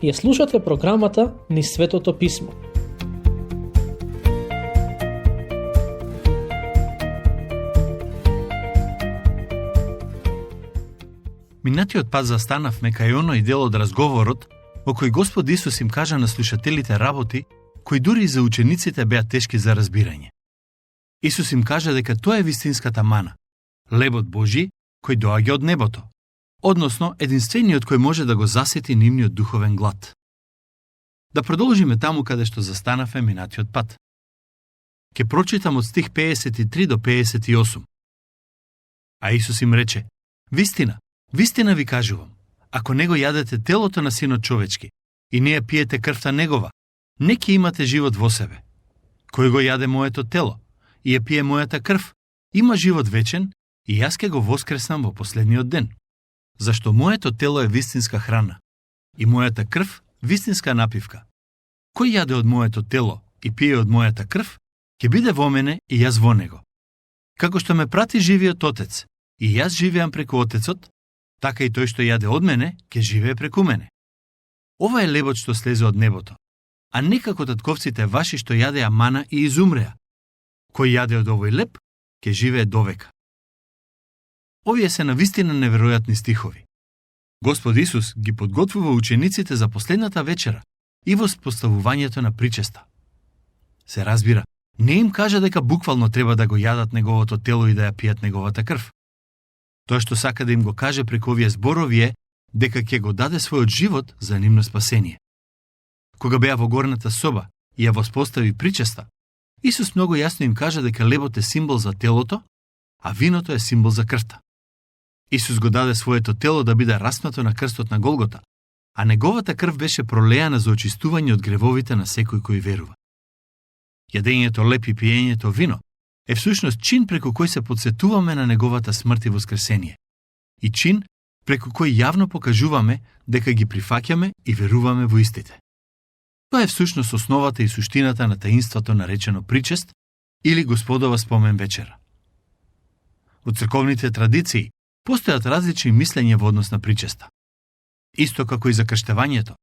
Ја слушате програмата Низ Светото Писмо. Минатиот пат застанавме кај оној дел од разговорот во кој Господ Исус им кажа на слушателите работи кои дури и за учениците беа тешки за разбирање. Исус им кажа дека тоа е вистинската мана, лебот Божи кој доаѓа од небото, односно единствениот кој може да го засети нивниот духовен глад. Да продолжиме таму каде што застанавме минатиот пат. Ке прочитам од стих 53 до 58. А Исус им рече: Вистина, вистина ви кажувам, ако не го јадете телото на Синот човечки и не ја пиете крвта негова, не ќе имате живот во себе. Кој го јаде моето тело и ја пие мојата крв, има живот вечен и јас ќе го воскреснам во последниот ден. Зашто моето тело е вистинска храна и мојата крв вистинска напивка. Кој јаде од моето тело и пие од мојата крв, ќе биде во мене и јас во него. Како што ме прати живиот Отец и јас живеам преку Отецот, така и тој што јаде од мене, ќе живее преку мене. Ова е лебот што слезе од небото, а не како татковците ваши што јадеа мана и изумреа. Кој јаде од овој леб, ќе живее довека. Овие се навистина неверојатни стихови. Господ Исус ги подготвува учениците за последната вечера и воспоставувањето на причеста. Се разбира, не им кажа дека буквално треба да го јадат неговото тело и да ја пијат неговата крв. Тоа што сака да им го каже преку овие зборови е дека ќе го даде својот живот за нивно спасение. Кога беа во горната соба и ја воспостави причеста, Исус многу јасно им кажа дека лебот е символ за телото, а виното е символ за крвта. Исус го даде своето тело да биде распнато на крстот на Голгота, а неговата крв беше пролеана за очистување од гревовите на секој кој верува. Јадењето леб и пиењето вино е всушност чин преку кој се подсетуваме на неговата смрт и воскресение, и чин преку кој јавно покажуваме дека ги прифаќаме и веруваме во истите. Тоа е всушност основата и суштината на таинството наречено причест или Господова спомен вечера. Од црковните традиции постојат различни мислења во однос на причеста. Исто како и за крштевањето.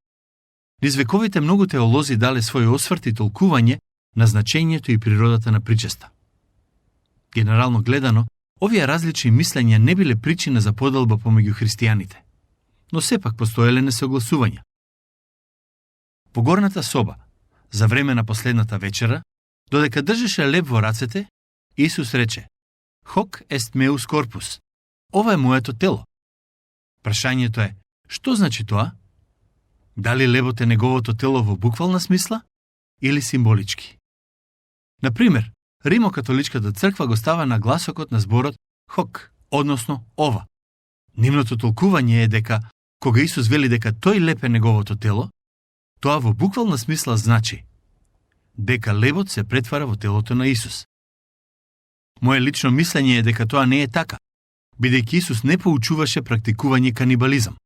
Низ вековите многу теолози дале свој осврт и толкување на значењето и природата на причеста. Генерално гледано, овие различни мислења не биле причина за поделба помеѓу христијаните, но сепак постоеле несогласувања. Во горната соба, за време на последната вечера, додека држеше леб во рацете, Исус рече: Hoc est meus corpus. Ова е моето тело. Прашањето е: што значи тоа? Дали лебот е неговото тело во буквална смисла или символички? Например, Римокатоличката црква го става на гласокот на зборот hoc, односно ова. Нивното толкување е дека кога Исус вели дека тој леб е неговото тело, тоа во буквална смисла значи дека лебот се претвара во телото на Исус. Моje лично мислење е дека тоа не е така, бидејќи Исус не поучуваше практикување канибализам.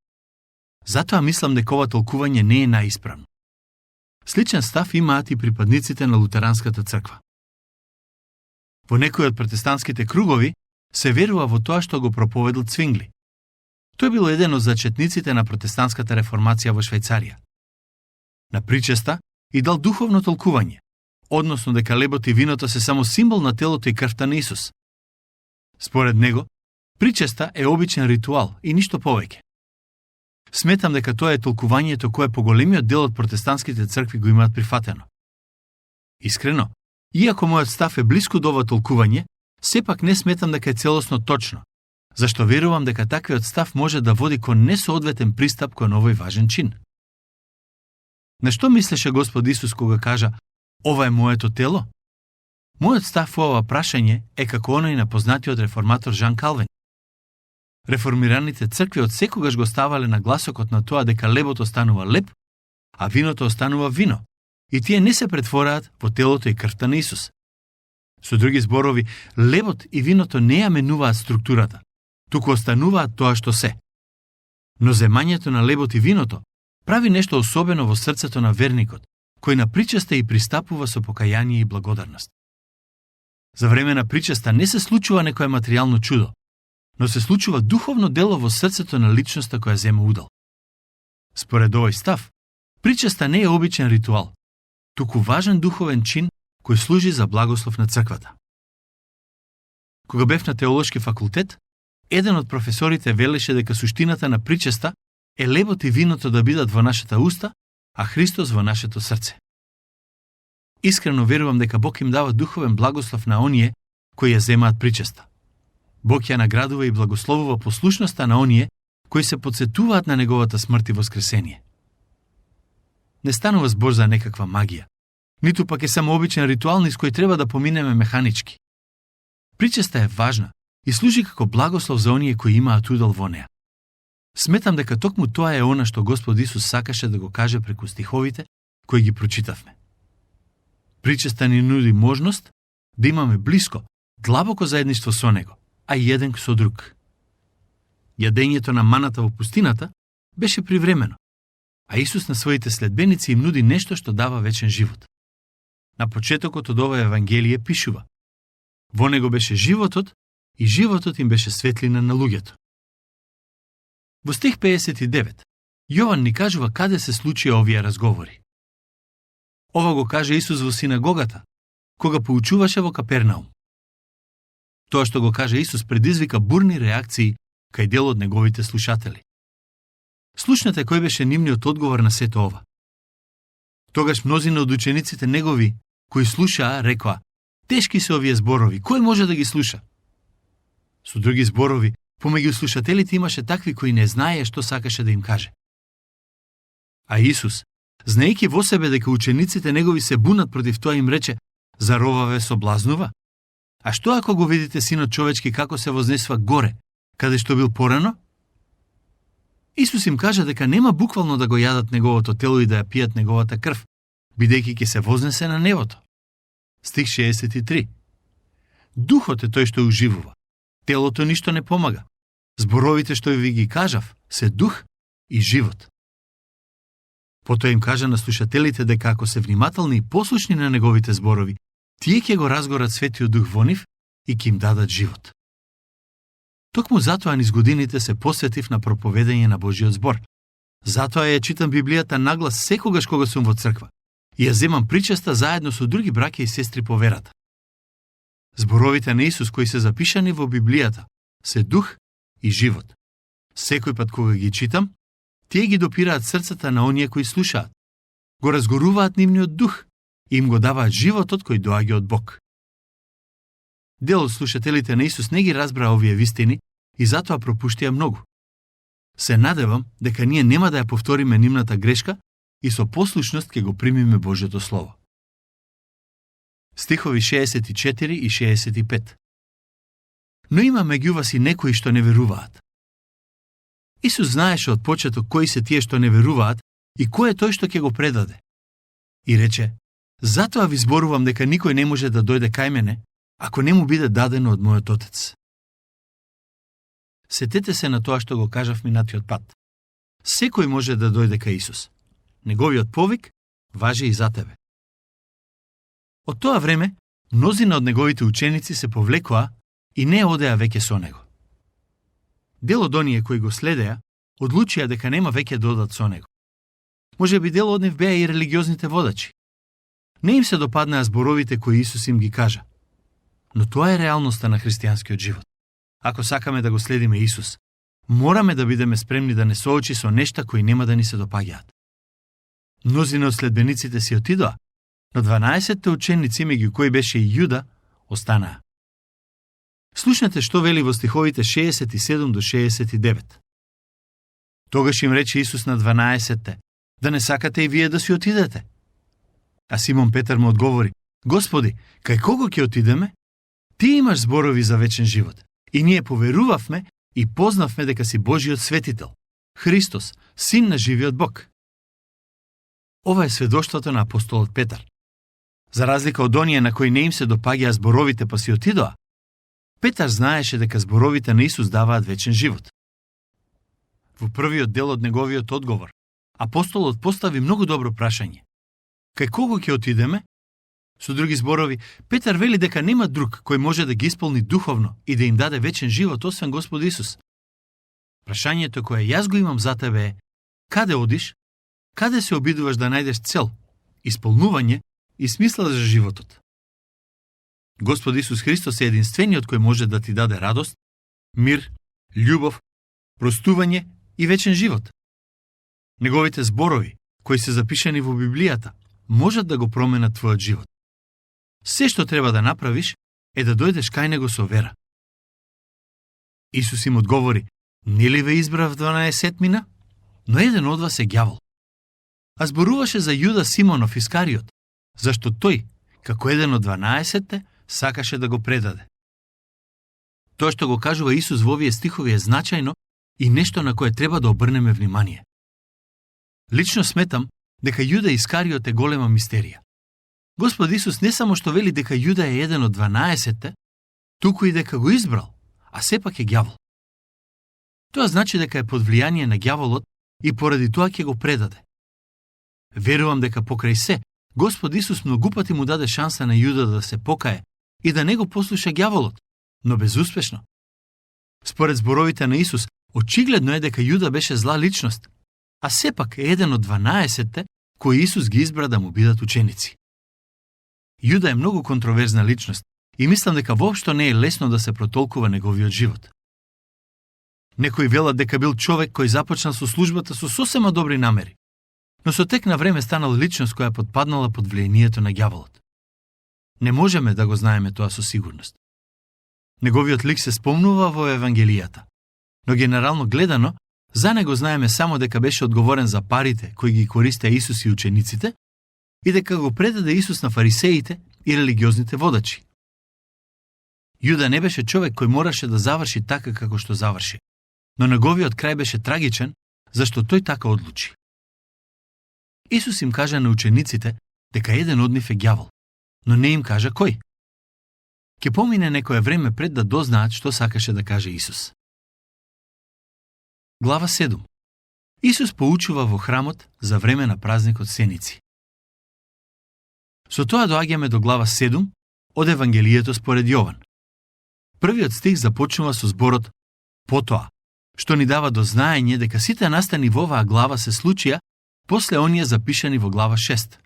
Затоа мислам дека ова толкување не е најисправно. Сличен став имаат и припадниците на лутеранската црква. Во некои од протестантските кругови се верува во тоа што го проповедал Цвингли. Тој бил еден од зачетниците на протестантската реформација во Швајцарија. На причеста и дал духовно толкување, односно дека лебот и виното се само символ на телото и крвта на Исус. Според него, причеста е обичен ритуал и ништо повеќе. Сметам дека тоа е толкувањето кое поголемиот дел од протестантските цркви го имаат прифатено. Искрено, иако мојот став е блиску до ова толкување, сепак не сметам дека е целосно точно, зашто верувам дека таквиот став може да води кон несоодветен пристап кон овој важен чин. На што мислеше Господ Исус кога кажа «Ова е моето тело»? Мојот став во ова прашање е како оној на познатиот реформатор Жан Калвин. Реформираните цркви од секогаш го ставале на гласокот на тоа дека лебот останува леб, а виното останува вино, и тие не се претвораат во телото и крвта на Исус. Со други зборови, лебот и виното не ја менуваат структурата, туку остануваат тоа што се. Но земањето на лебот и виното прави нешто особено во срцето на верникот, кој на причеста и пристапува со покаяние и благодарност. За време на причеста не се случува некое материјално чудо, но се случува духовно дело во срцето на личноста која зема удел. Според овој став, Причеста не е обичен ритуал, туку важен духовен чин кој служи за благослов на црквата. Кога бев на теолошки факултет, еден од професорите велеше дека суштината на причеста е лебот и виното да бидат во нашата уста, а Христос во нашето срце. Искрено верувам дека Бог им дава духовен благослов на оние кои ја земаат причеста. Бог ја наградува и благословува послушноста на оние кои се потсетуваат на неговата смрт и воскресение. Не станува збор за некаква магија, ниту пак е само обичен ритуал низ кој треба да поминеме механички. Причеста е важна и служи како благослов за оние кои имаат удел во неа. Сметам дека токму тоа е она што Господ Исус сакаше да го каже преку стиховите кои ги прочитавме. Причеста ни нуди можност да имаме блиско, длабоко заедништво со Него, а и еден со друг. Јадењето на маната во пустината беше привремено, а Исус на своите следбеници им нуди нешто што дава вечен живот. На почетокот од ова Евангелие пишува: во него беше животот и животот им беше светлина на луѓето. Во стих 59, Јован ни кажува каде се случија овие разговори. Ова го каже Исус во синагогата, кога поучуваше во Капернаум. Тоа што го каже Исус предизвика бурни реакции кај дел од неговите слушатели. Слушнете кој беше нивниот одговор на сето ова. Тогаш мнозина од учениците негови, кои слушаа, рекоа: тешки се овие зборови, кој може да ги слуша? Со други зборови, помеѓу слушателите имаше такви кои не знаеја што сакаше да им каже. А Исус, знаејќи во себе дека учениците негови се бунат против тоа, им рече: зар ова ве соблазнува? А што ако го видите Синот човечки како се вознесува горе, каде што бил порано? Исус им кажа дека нема буквално да го јадат неговото тело и да ја пијат неговата крв, бидејќи ќе се вознесе на небото. Стих 63. Духот е тој што уживува. Телото ништо не помага. Зборовите што ви ги кажав се дух и живот. Потоа им кажа на слушателите дека ако се внимателни и послушни на неговите зборови, тие ќе го разгорат Светиот Дух во нив и ќе им дадат живот. Токму затоа низ годините се посветив на проповедање на Божиот збор. Затоа ја читам Библијата наглас секогаш кога сум во црква и ја земам причеста заедно со други браќа и сестри по верата. Зборовите на Исус кои се запишани во Библијата се дух и живот. Секој пат кога ги читам, тие ги допираат срцата на оние кои слушаат, го разгоруваат нивниот дух и им го даваат животот кој доаѓа од Бог. Дел од слушателите на Исус не ги разбраа овие вистини и затоа пропуштија многу. Се надевам дека ние нема да ја повториме нивната грешка и со послушност ќе го примиме Божјото Слово. Стихови 64 и 65. Но има меѓу вас и некои што не веруваат. Исус знаеше од почеток кои се тие што не веруваат и кој е тој што ќе го предаде. И рече: затоа ви зборувам дека никој не може да дојде кај мене, ако не му биде дадено од мојот Отец. Сетете се на тоа што го кажав минатиот пат. Секој може да дојде кај Исус. Неговиот повик важи и за тебе. Од тоа време, мнозина од неговите ученици се повлекоа и не одеа веќе со него. Дел од оние кои го следеа, одлучија дека нема веќе да одат со него. Може би дел од нив беа и религиозните водачи. Не им се допаднаа зборовите кои Исус им ги кажа. Но тоа е реалноста на христијанскиот живот. Ако сакаме да го следиме Исус, мораме да бидеме спремни да не соочи со нешта кои нема да ни се допаѓаат. Мнозина од следбениците си отидоа, но 12 ученици, меѓу кои беше и Јуда, останаа. Слушнете што вели во стиховите 67 до 69. Тогаш им рече Исус на 12-те: да не сакате и вие да си отидете? А Симон Петар му одговори: Господи, кај кого ќе отидеме? Ти имаш зборови за вечен живот. И ние поверувавме и познавме дека си Божиот светител, Христос, Син на живиот Бог. Ова е сведоштвото на апостолот Петар. За разлика од оние на кои не им се допаѓаа зборовите па си отидоа, Петар знаеше дека зборовите на Исус даваат вечен живот. Во првиот дел од неговиот одговор, апостолот постави многу добро прашање. Кај кого ќе отидеме? Со други зборови, Петар вели дека нема друг кој може да ги исполни духовно и да им даде вечен живот освен Господ Исус. Прашањето кое јас го имам за тебе е: каде одиш? каде се обидуваш да најдеш цел, исполнување и смисла за животот? Господ Исус Христос е единствениот кој може да ти даде радост, мир, љубов, простување и вечен живот. Неговите зборови, кои се запишани во Библијата, можат да го променат твојот живот. Се што треба да направиш е да дојдеш кај него со вера. Исус им одговори: "Нели ве избрав 12 мина? Но еден од вас е ѓавол." А зборуваше за Јуда Симонов Искариот, зашто тој, како еден од 12-те, сакаше да го предаде. Тоа што го кажува Исус во овие стихови е значајно и нешто на кое треба да обрнеме внимание. Лично сметам дека Јуда Искариот е голема мистерија. Господ Исус не само што вели дека Јуда е еден од 12-те, туку и дека го избрал, а сепак е ѓавол. Тоа значи дека е под влијание на ѓаволот и поради тоа ќе го предаде. Верувам дека покрај се, Господ Исус многу пати му даде шанса на Јуда да се покае и да не го послуша ѓаволот, но безуспешно. Според зборовите на Исус, очигледно е дека Јуда беше зла личност, а сепак е еден од 12-те кои Исус ги избра да му бидат ученици. Јуда е многу контроверзна личност и мислам дека воопшто не е лесно да се протолкува неговиот живот. Некои велат дека бил човек кој започнал со службата со сосема добри намери, но со тек на време станал личност која потпаднала под влијанието на ѓаволот. Не можеме да го знаеме тоа со сигурност. Неговиот лик се спомнува во Евангелијата, но генерално гледано, за него знаеме само дека беше одговорен за парите кои ги користеа Исус и учениците и дека го предаде Исус на фарисеите и религиозните водачи. Јуда не беше човек кој мораше да заврши така како што заврши, но неговиот крај беше трагичен, зашто тој така одлучи. Исус им кажа на учениците дека еден од нив е ѓавол, но не им кажа кој. Ке помине некое време пред да дознаат што сакаше да каже Исус. Глава 7. Исус поучува во храмот за време на празникот Сеници. Со тоа доаѓаме до глава 7 од Евангелието според Јован. Првиот стих започнува со зборот "потоа", што ни дава до знаење дека сите настани во оваа глава се случија после оние запишани во глава 6.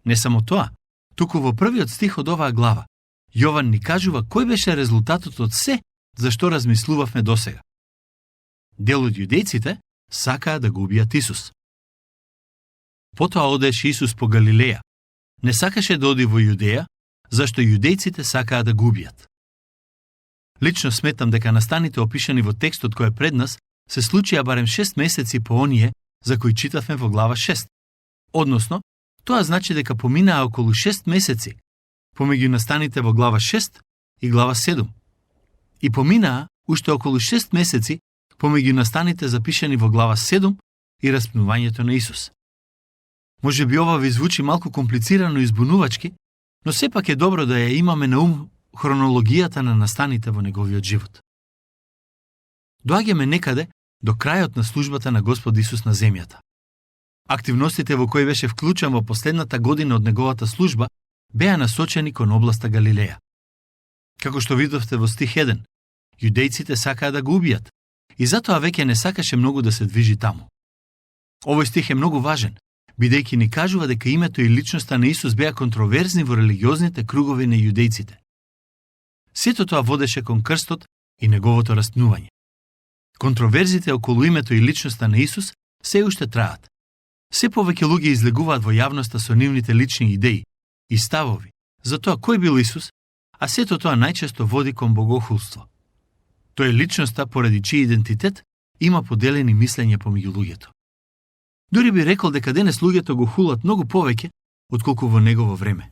Не само тоа, туку во првиот стих од оваа глава, Јован ни кажува кој беше резултатот од се за што размислувавме досега. Дел од јудејците сакаа да го убијат Исус. Потоа одеше Исус по Галилеја. Не сакаше да оди во Јудеја, зашто јудејците сакаа да го убијат. Лично сметам дека настаните опишани во текстот кој е пред нас се случија барем 6 месеци по оние за кои читавме во глава 6. Односно, тоа значи дека поминаа околу 6 месеци помеѓу настаните во глава 6 и глава 7. И поминаа уште околу 6 месеци помеѓу настаните запишани во глава 7 и распнувањето на Исус. Може би ова ви звучи малку комплицирано и збунувачки, но сепак е добро да ја имаме на ум хронологијата на настаните во неговиот живот. Доаѓаме некаде до крајот на службата на Господ Исус на земјата. Активностите во кои беше вклучен во последната година од неговата служба беа насочени кон областа Галилеја. Како што видовте во стих 1, јудејците сакаа да го убијат и затоа веќе не сакаше многу да се движи таму. Овој стих е многу важен, бидејќи ни кажува дека името и личноста на Исус беа контроверзни во религиозните кругови на јудејците. Сето тоа водеше кон крстот и неговото распнување. Контроверзите околу името и личноста на Исус се уште траат. Се повеќе луѓе излегуваат во јавноста со нивните лични идеи и ставови за тоа кој бил Исус, а сето тоа најчесто води кон богохулство. Тој е личноста поради чиј идентитет има поделени мислења помеѓу луѓето. Дури би рекол дека денес луѓето го хулат многу повеќе отколку во негово време.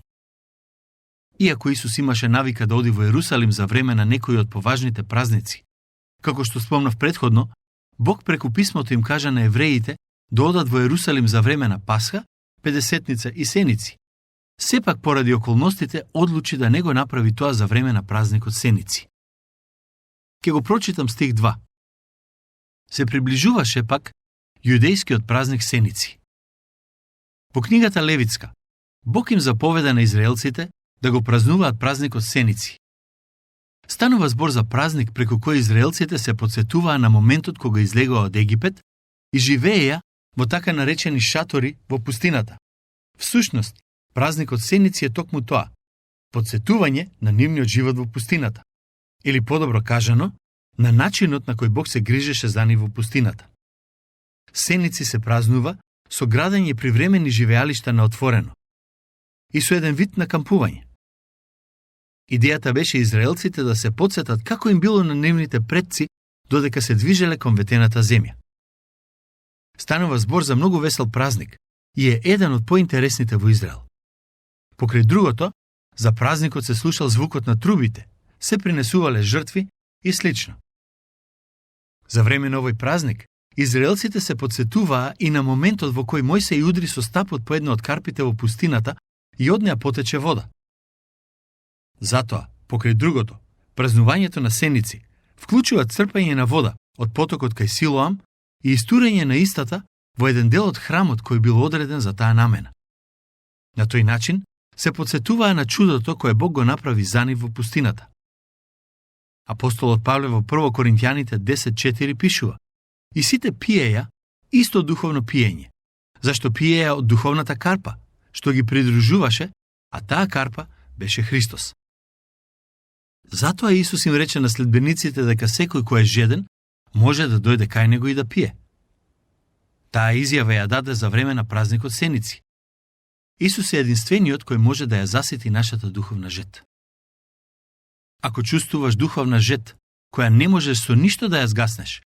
Иако Исус имаше навика да оди во Ерусалим за време на некои од поважните празници, како што спомнав претходно, Бог преку писмото им кажа на евреите да одат во Ерусалим за време на Пасха, Педесетница и Сеници. Сепак поради околностите одлучи да не го направи тоа за време на празникот Сеници. Ке го прочитам стих 2. Се приближуваше пак јудејскиот празник Сеници. Во книгата Левитска, Бог им заповеда на израелците да го празнуваат празникот Сеници. Станува збор за празник преку кој израелците се потсетуваа на моментот кога излегоа од Египет и живееја во така наречени шатори во пустината. Всушност, празникот Сеници е токму тоа, потсетување на нивниот живот во пустината. Или подобро кажано, на начинот на кој Бог се грижеше за нив во пустината. Сеници се празнува со градење привремени живеалишта на отворено и со еден вид на кампување. Идејата беше израелците да се потсетат како им било на нивните предци додека се движеле кон ветената земја. Станува збор за многу весел празник и е еден од поинтересните во Израел. Покрај другото, за празникот се слушал звукот на трубите, се принесувале жртви и слично. За време на овој празник, израелците се потсетуваа и на моментот во кој Мојсей удри со стапот по една од карпите во пустината и од неа потече вода. Затоа, покрај другото, празнувањето на Сеници вклучува црпање на вода од потокот кај Силоам и истурење на истата во еден дел од храмот кој бил одреден за таа намена. На тој начин се потсетуваа на чудото кое Бог го направи за нив во пустината. Апостолот Павле во 1 Коринтијаните 10:4 пишува: И сите пиеја исто духовно пиење, зашто пиеја од духовната карпа, што ги придружуваше, а таа карпа беше Христос. Затоа Исус им рече на следбениците дека секој кој е жеден може да дојде кај него и да пие. Таа изјава ја даде за време на празникот Сеници. Исус е единствениот кој може да ја засити нашата духовна жет. Ако чувствуваш духовна жет, која не можеш со ништо да ја згаснеш,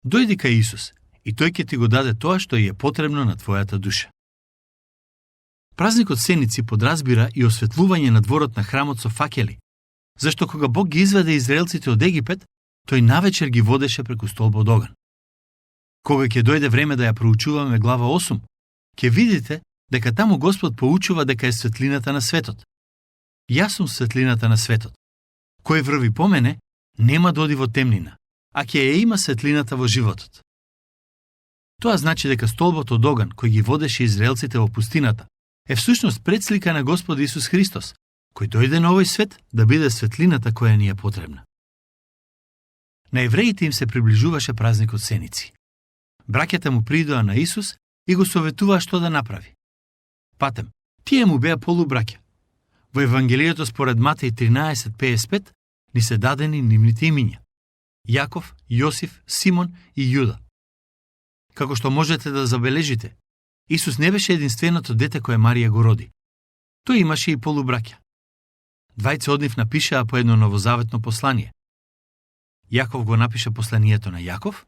дојди кај Исус и тој ќе ти го даде тоа што ја е потребно на твојата душа. Празникот Сеници подразбира и осветлување на дворот на храмот со факели, зашто кога Бог ги изведе израелците од Египет, тој навечер ги водеше преку столб од оган. Кога ќе дојде време да ја проучуваме глава 8, ќе видите дека таму Господ поучува дека е светлината на светот. Јас сум светлината на светот. Кој врви по мене, нема да оди во темнина, а ќе ја има светлината во животот. Тоа значи дека столбот од оган кој ги водеше израелците во пустината е всушност предслика на Господ Исус Христос, кој дојде на овој свет да биде светлината која ни е потребна. На евреите им се приближуваше празникот Сеници. Браќата му придоа на Исус и го советуваа што да направи. Патем, тие му беа полубраќа. Во Евангелието според Матеј 13:55 ни се дадени нивните имиња: Јаков, Јосиф, Симон и Јуда. Како што можете да забележите, Исус не беше единственото дете кое Марија го роди. Тој имаше и полубраќа. Двајца од нив напишаа по едно новозаветно послание. Јаков го напиша посланието на Јаков,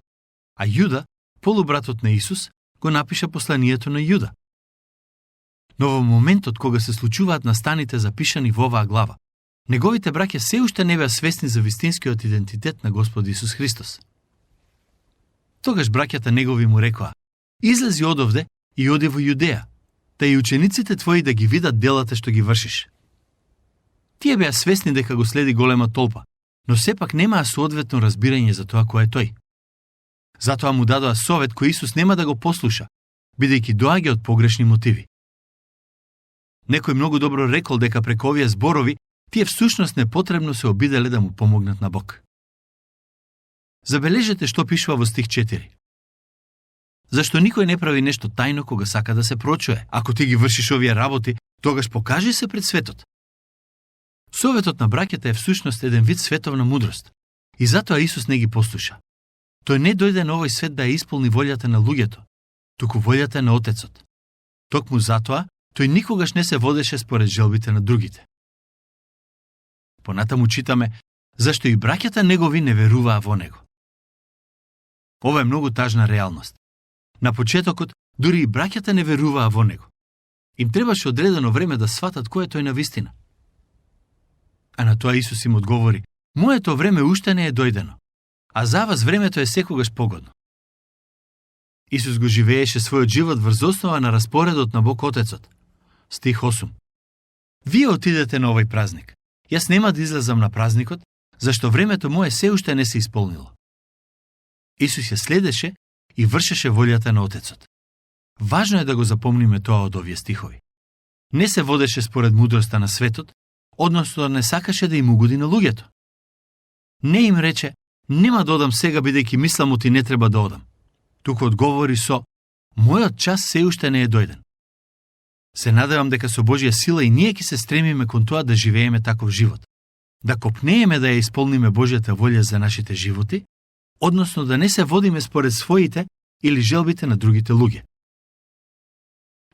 а Јуда, полубратот на Исус, го напиша посланието на Јуда. Но во моментот кога се случуваат настаните запишани во оваа глава, неговите браќа се уште не беа свесни за вистинскиот идентитет на Господ Исус Христос. Тогаш браќата негови му рекоа: Излези одовде и оди во Јудеја, та и учениците твои да ги видат делата што ги вршиш. Тие беа свесни дека го следи голема толпа, но сепак немаа соодветно разбирање за тоа кој е тој. Затоа му дадоа совет кој Исус нема да го послуша, бидејќи доаѓа од погрешни мотиви. Некој многу добро рекол дека преку овие зборови тие всушност непотребно се обиделе да му помогнат на Бог. Забележете што пишува во стих 4. Зашто никој не прави нешто тајно кога сака да се прочуе? Ако ти ги вршиш овие работи, тогаш покажи се пред светот. Советот на браќата е всушност еден вид световна мудрост, и затоа Исус не ги послуша. Тој не дојде на овој свет да ја исполни волјата на луѓето, туку волјата на Отецот. Токму затоа, тој никогаш не се водеше според желбите на другите. Понатаму читаме зашто и браќата негови не веруваа во него. Ова е многу тажна реалност. На почетокот, дури и браќата не веруваа во него. Им требаше одредено време да сватат кој е тој навистина. А на тоа Исус им одговори: Моето време уште не е дојдено, а за вас времето е секогаш погодно. Исус го живееше својот живот врз основа на распоредот на Бог Отецот. Стих 8. Вие отидете на овој празник. Јас нема да излезам на празникот, зашто времето мое се уште не се исполнило. Исус ја следеше и вршеше волјата на Отецот. Важно е да го запомниме тоа од овие стихови. Не се водеше според мудроста на светот, односно не сакаше да им угоди на луѓето. Не им рече: нема да одам сега бидејќи мислам оти не треба да одам. Туку одговори со: Мојот час се уште не е дојден. Се надевам дека со Божја сила и ние ќе се стремиме кон тоа да живееме таков живот. Да копнееме да ја исполниме Божјата волја за нашите животи, односно да не се водиме според своите или желбите на другите луѓе.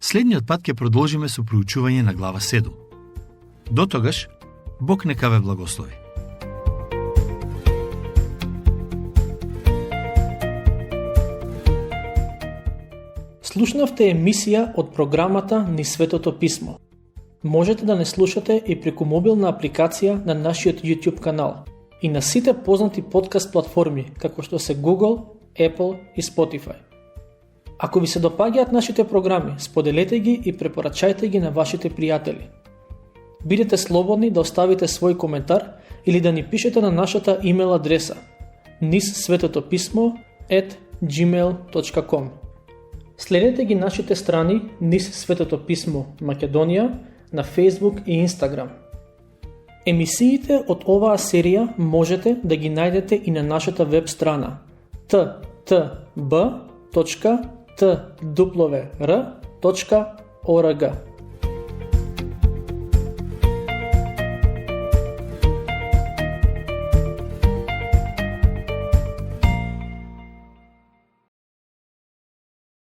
Следниот пат ќе продолжиме со проучување на глава 7. До тогаш, Бог нека ве благослови. Слушнавте емисија од програмата Низ Светото Писмо. Можете да не слушате и преку мобилна апликација на нашиот YouTube канал и на сите познати подкаст платформи, како што се Google, Apple и Spotify. Ако ви се допаѓаат нашите програми, споделете ги и препорачајте ги на вашите пријатели. Бидете слободни да оставите свој коментар или да ни пишете на нашата имейл адреса nizsvetopismo@gmail.com. Следете ги нашите страни Низ Светото Писмо Македонија на Facebook и Instagram. Емисиите од оваа серија можете да ги најдете и на нашата веб страна ttb.twr.org.